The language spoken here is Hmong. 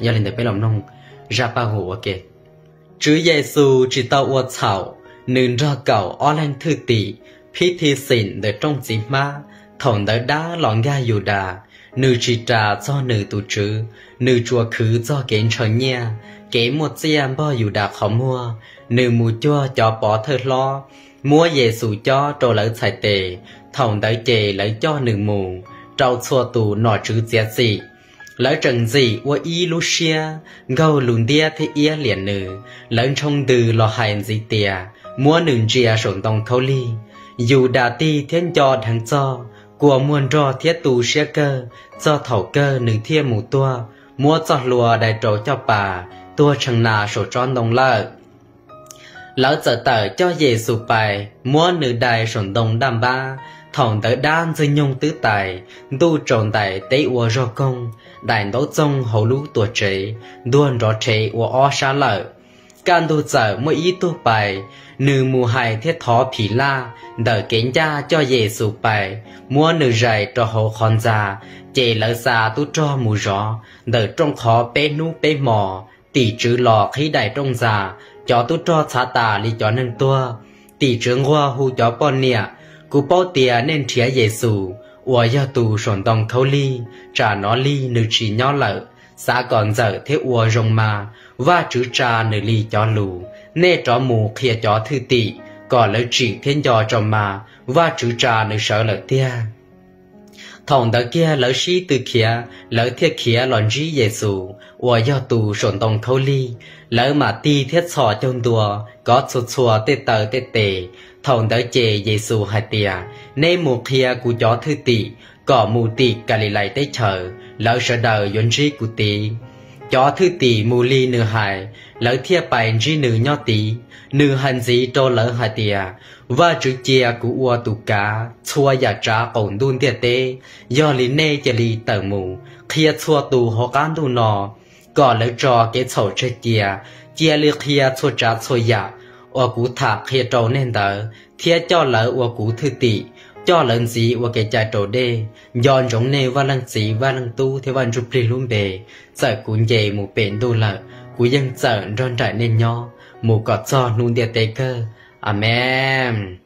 Yog li ntawd peb los mloog zaj paj huam ua ke. Tswv Yexus tsis tau ua txhaum, nws nrog kaum ob leeg thwj tim phib thi xim ntawm rooj txiv hmab. Thaum ntawd dab los nkag Yudas, nws tsis ras txog nws tus tswv, nws tsuas khwv txog kev ntshaw nyiaj, kev muaj txiaj npog Yudas qhov muag. Nws mus cuag cov pov thawj hlob, muab Yexus cob rau lawv txhais tes. Thaum ntawd ces lawv coj nws mus rau txhua tus nom tswv txiav txim. Lawv tseem ntxim ua ib lub siab nkaug lus ntiab thiab iab liam nws. Lawv ntshoo ntws los hais ntxiv tias muab nws ntsia saum ntoo khaub lig. Yudas tig thiab nco dheev txog, kua muag nrog thiab tu siab kawg. Txog thaum kawg nws thiaj mus tuag, muab txoj hlua dai rau caj pas, tuag tshee nas saum tsob ntoo lawm. Lawv txawm tawm coj Yexus pais, muab nws dai saum ntoo daj npab. Thaum ntawd dab ntxwg nyoog twb tais, ntuj tsaus ntais teb ua zog koog, daim ntaub txoog hauv lub tuam tsev ntuag nrov rhe ua ob sab lawm. Kaj ntug txawm muaj ib tug pais, nws mus hais thiab thov phim laj ntawm kev ncaj coj Yexus pais, muab nws zais rau hauv qhov ntxa. Ces lawv xa tub rog mus zov ntawm rooj qhov peb hnub peb hmo. Tim tswv los qhib daim rooj ntxa, cov tub rog txhav tas li cov neeg tuag. Tim tswv nquag hu cov poj niam, kuv paub tias nej nrhiav Yexus uas yog tus saum ntoo khaub lig, tsam no lig nws tsis nyob lawm. Xav kom ntxawm thiab ua zoo mas, Vajtswv tsa nws li cov lus. Nej rov mus qhia cov thwj tim kom lawv tsim thiab nco tso mas, Vajtswv tsa nws sawv lawm tiag. Thaum ntawd kiag lawv sib tw khiav, lawv thiaj khiav los ntsib Yexus uas yog tus saum ntoo khaub lig. Lawv mam tig thiab txhos caug ntua kov txhua txhua tej taw tej tes. Thaum ntawd ces Yexus hais tias, Neb mus qhia kuv cov thwj tim kom mus tim Kalilais teb chaws, lawv sawv daws yuav ntsib kuv tid. Cov thwj tim mus li nws hais, lawv thiaj pais ntsib nws nyob tid. Nws hais ntxiv rau lawv hais tias, Vajtswv cia kuv ua tus kav txhua yam tsav qaum ntuj ntiaj teb. Yog li nej cia li tawm mus qhia txhua tus hauv qab ntuj no kom lawv tso kev txhaum tseg cia. Cia li qhia txhua tsav txhua yam uas kuv tham qhia rau nej ntawd thiab coj lawv ua kuv thwj tim, coj lawv ntxiv ua kev cai raus dej. Nco ntsoov nej Vaj Leej Txiv, Vaj Leej Tub thiab Vaj Ntsujplig lub npe. Txawm kuv nce mus pem ntuj lawm, kuv yeej txawm nrog nraim nej nyob mus kom txog hnub ntiaj teb kawg. Amees.